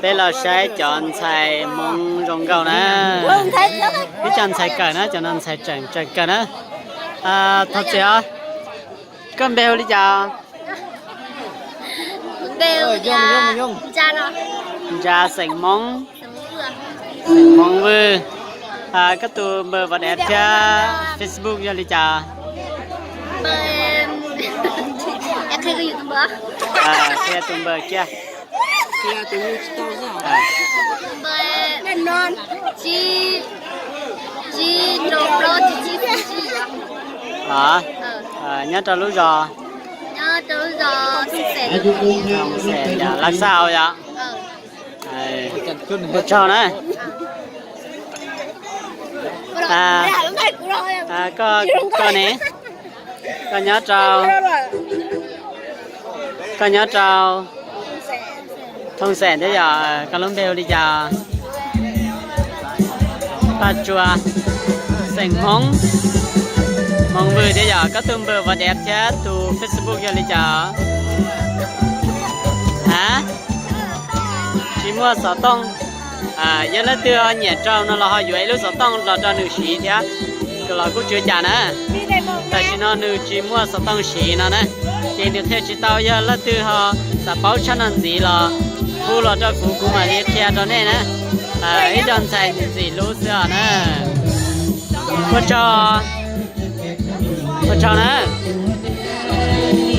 Peb los saib cov ntxhais Hmoob zoo nkauj na. Ib co ntxhais kawm na, cov no ntxhais tseem tseem kawm na. Thov txim os, koj npe hu li cas? Ntsa xeem Hmoob, xeem Hmoob Vwj. Koj tus npawb WhatsApp thiab Facebook yog li cas? Qhia tus npawb kiag. Nyob rau lub zos Laj Xaj yom. Ua tsaug na. Koj ne, koj nyob rau, koj nyob rau Thooj Xeem thiab yom, koj lub npe hu li cas? Paj Tsua, xeem Hmoob, Hmoob Vwj thiab yom, koj tus npawb WhatsApp thiab tus Facebook yog li cas? A, tsis muaj xov tooj. Yog leej twg ho nyiam rau no los ho yuav ib lub xov tooj los rau nws siv thiab, los kuj tsis ua cas na. Tam sim no nws tsis muaj xov tooj siv no na, ces nws qhia tsis tau. Yog leej twg ho xav paub tshaj no ntxiv los hu los rau kuv, kuv mam li qhia rau nej na. Ib co ntxhais ntxim hlub xwb os na. Ua tsaug, ua tsaug na.